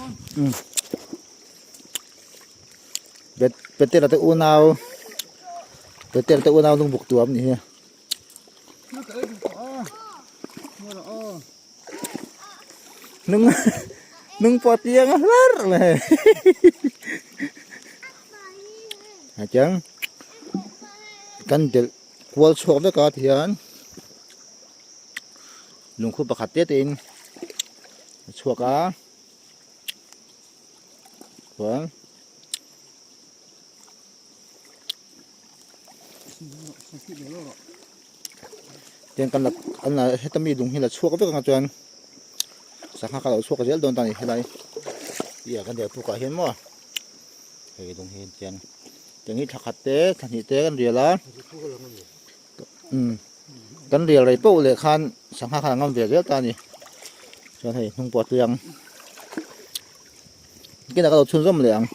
Um bet petera te unau petera te unau lung buk tuam ni hi nung nung pawh tiang a hlar mai ha chuan kan delh kual chhuak vek a tihian lungkhu pakhat te te in a chhuak a chuan tiang kan la an la heta mi lung hi la chhuak vek ang chuan sangha kha lo chhuak zel dawn ta a ni helai tia kan der pukah hian maw hei lung hi tiang tiang hi thla khat te thla hnih te kan rial a umm kan rial rei poh leh khan sangha khan a ngam ve zel ta a ni chuan hei hnung pawh a tui ang kinah ka lo chhunzawm leh ang.